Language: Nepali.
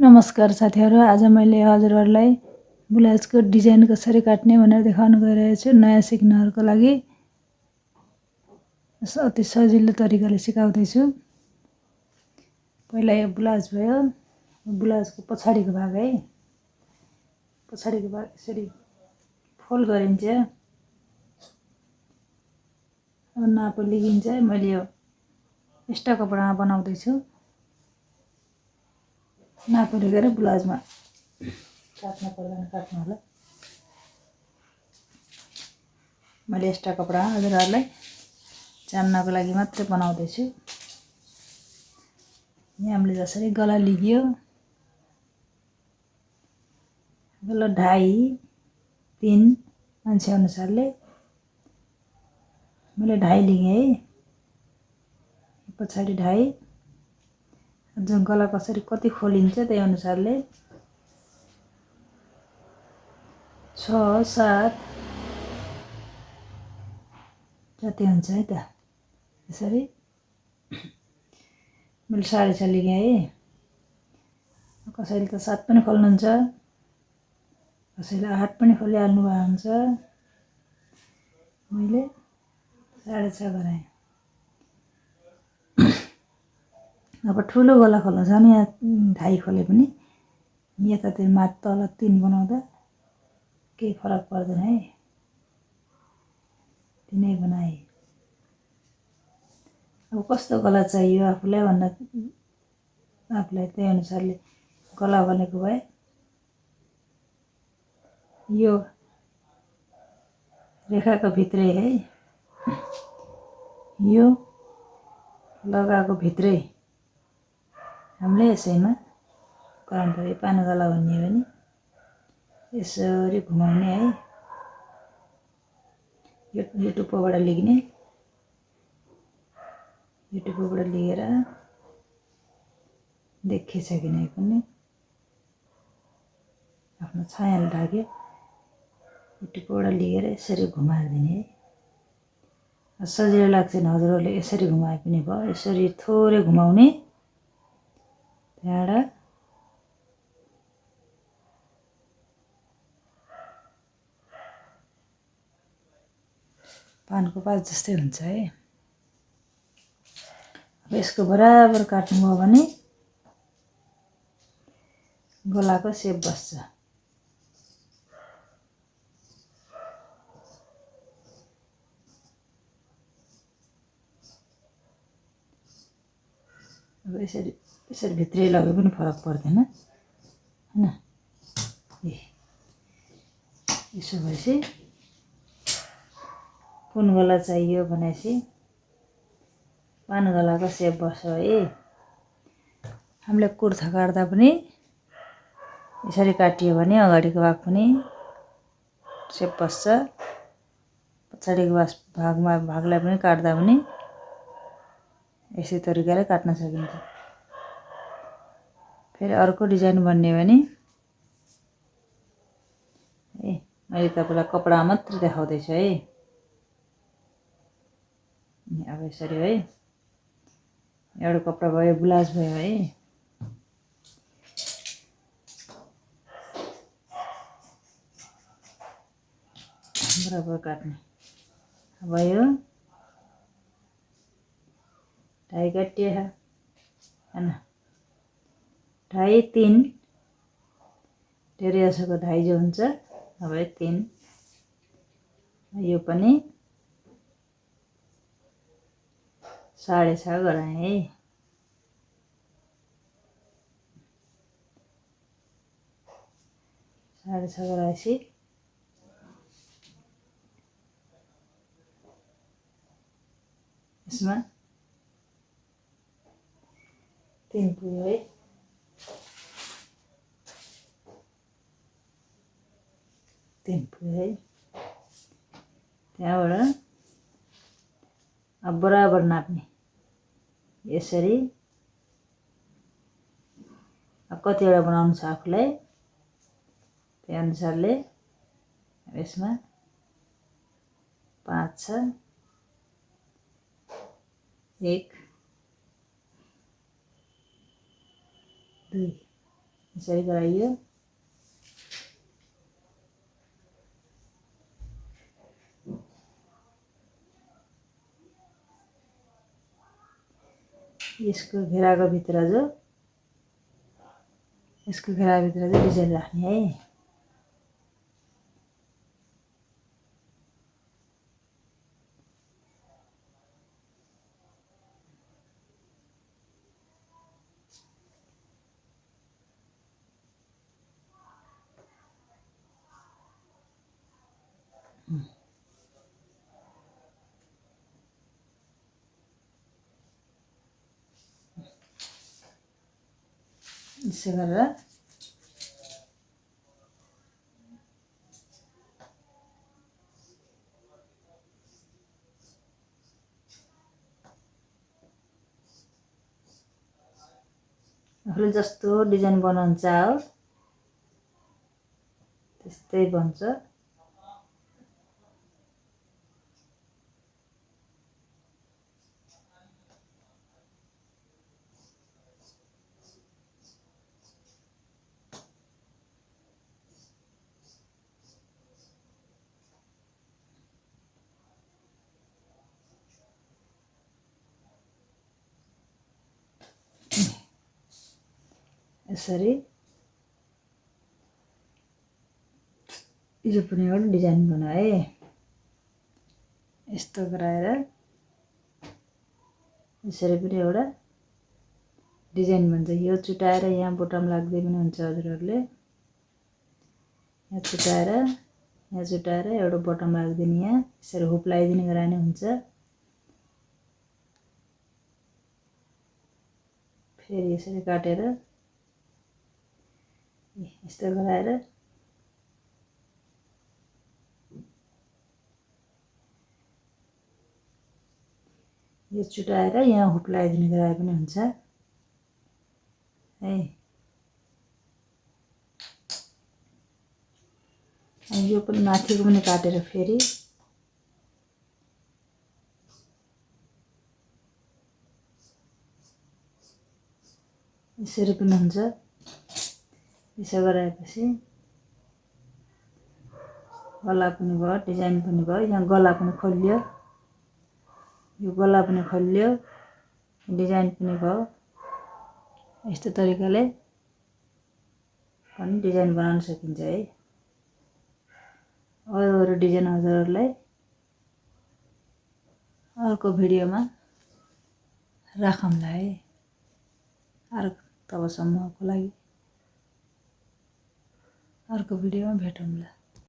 नमस्कार साथीहरु, आज मैले हजुरहरुलाई ब्लाउजको डिजाइन कसरी काट्ने भनेर देखाउन गइरहेको छु। नयाँ सिक्नेहरुको लागि अति सजिलो तरिकाले सिकाउँदै छु। पहिला यो ब्लाउज भयो, ब्लाउजको पछाडीको भाग है, पछाडीको भाग यसरी फोल्ड गरिन्छ। अब नाप लिइन्छ। मैले यो एक्स्ट्रा कपडामा बनाउँदै छु। नाप लिएर ब्लाउजमा काट्न पर्दैन, काट्नु होला। मैले एक्स्ट्रा कपडा हजुरहरुलाई जान्नको लागि मात्रै बनाउँदै छु। यहाँ हामीले जसरी गला लिइयो, गला 2.5 3 मान्छे अनुसारले मैले 2.5 लिएँ है। पछाडी 2.5, जुन गला कसरी कति खोलिन्छ त्यही अनुसारले 6 7 जति हुन्छ है त। यसरी मैले 6.5 लिएँ है। कसैले त 7 पनि खोल्नुहुन्छ, कसैले 8 पनि खोलिहाल्नु भएको हुन्छ। मैले 6.5 गराएँ। अब ठुलो गला खोल्नु छ भने यहाँ 2.5 खोले पनि यतातिर माथि तल 3 बनाउँदा केही फरक पर्दैन है। 3 बनाए। अब कस्तो गला चाहियो आफूलाई भन्दा आफूलाई त्यही अनुसारले गला बनेको भए यो रेखाको भित्रै है, यो लगाएको भित्रै हामीले यसैमा कराउनु पानो गला भन्ने हो भने यसरी घुमाउने है। यो टुप्पोबाट लिने, यो टुप्पोबाट लिएर देखिन्छ कि नै पनि आफ्नो छायाले ढाक्यो। यो टुप्पोबाट लिएर यसरी घुमाइदिने है। सजिलो लाग्छ नि हजुरहरुले यसरी घुमाए पनि भयो। यसरी थोरै घुमाउने, त्यहाँबाट पानको पात जस्तै हुन्छ है। अब यसको बराबर काट्नुभयो भने गलाको सेप बस्छ। अब यसरी यसरी भित्रै लगे पनि फरक पर्दैन हैन। यसो भएपछि कुन गला चाहियो भनेपछि पानो गलाको सेप बस्छ है। हामीले कुर्ता काट्दा पनि यसरी काटियो भने अगाडिको भाग पनि सेप बस्छ। पछाडिको भागलाई पनि काट्दा पनि यसै तरिकाले काट्न सकिन्छ। फेरि अर्को डिजाइन बन्ने भने मैले तपाईलाई कपडा मात्र देखाउँदै छु है। अब यसरी है, एउटा कपडा भयो, ब्लाउज भयो है। बराबर काट्ने भयो। 2.5 काटियो हैन, 2.5 3 धेरै जसोको 2.5 जो हुन्छ। अब 3 यो पनि 6.5 गराएँ है। साढे 6 गराएपछि यसमा 3 पुग्यो है। 3 पुग्यो है। त्यहाँबाट अब बराबर नाप्ने यसरी। अब कतिवटा बनाउनु छ आफूलाई त्यही अनुसारले यसमा 5 छ, 1 2 यसरी गराइयो। यसको घेराको भित्र जो यसको घेराभित्र चाहिँ डिजाइन राख्ने है। यसो गरेर आफूले जस्तो डिजाइन बनाउन चाहो त्यस्तै बन्छ। यसरी यो पनि एउटा डिजाइन बनाए। यस्तो गराएर यसरी पनि एउटा डिजाइन बन्छ। यो चुटाएर यहाँ बोटाम लाग्दै पनि हुन्छ हजुरहरूले। यहाँ चुटाएर एउटा बटम राखिदिने, यहाँ यसरी हुप लगाइदिने गराने हुन्छ। फेरि यसरी काटेर यस्तो गराएर यो चुटाएर यहाँ हुप लगाइदिने गराए पनि हुन्छ है। यो पनि माथिको पनि काटेर फेरि यसरी पनि हुन्छ। यसो गराएपछि गला पनि भयो, डिजाइन पनि भयो। यहाँ गला पनि खोलियो, यो गला पनि खोलियो, डिजाइन पनि भयो। यस्तो तरिकाले पनि डिजाइन बनाउन सकिन्छ है। अरू डिजाइन हजुरहरूलाई अर्को भिडियोमा राखौँला है। तबसम्मको लागि अर्को भिडियोमा भेटौँला।